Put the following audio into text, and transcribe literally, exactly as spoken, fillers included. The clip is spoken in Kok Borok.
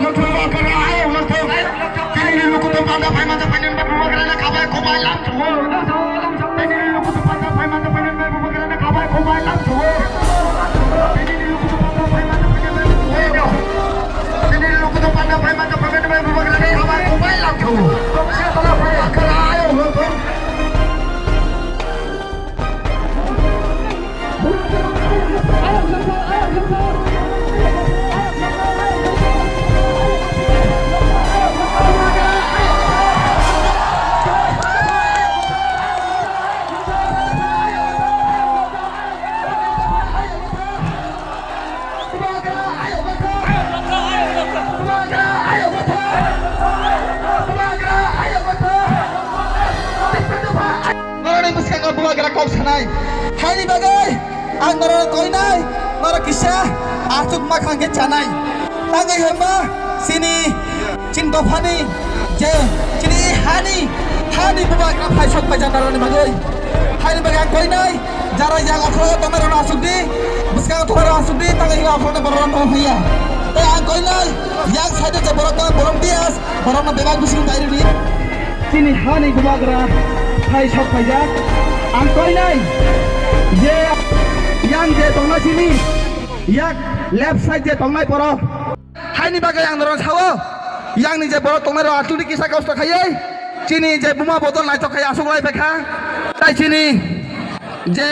Bubagra ayok lokthung. Tini ni lukutung panda phaimanta phainani bai bubagrano khabai khubai lamthungo. Tini ni lukutung panda phaimanta phainani bai bubagrano khabai khubai lamthungo. Tini ni lukutung panda phaimanta phainani bai bubagrano khabai khubai lamthungo. Bubagra ayok lokthung. Norokni bwskango bubagra kok sanai. Haini bagwi ang norokno koinai, norok kisa aswk ma khang khe chanai. Tangwi hwnba chini, chini dophani je chini hani, hani bubagra phai sok phaijak norokni bagwi. Haini bagwi ang koinai, jara yang okhorno tongnai rokno aswk di, bwskango tongnai rok aswk di, tangwi hwnba okhorno borok rok tong haiya. Tei ang koinai, yang side o je borok tongo, borok dias, borokno bebak bising bai rwdi. Chini hani bubagra phai sok phaijak. Ang koinai je yang je tongnai chini yak left side je tongnai borok. Haini bagwi ang norok sao, yang ni je borok tongnai rok atudi kisa kosto khaiwi chini je buma bodol naithok khai aswk lai phaikha. Tai chini je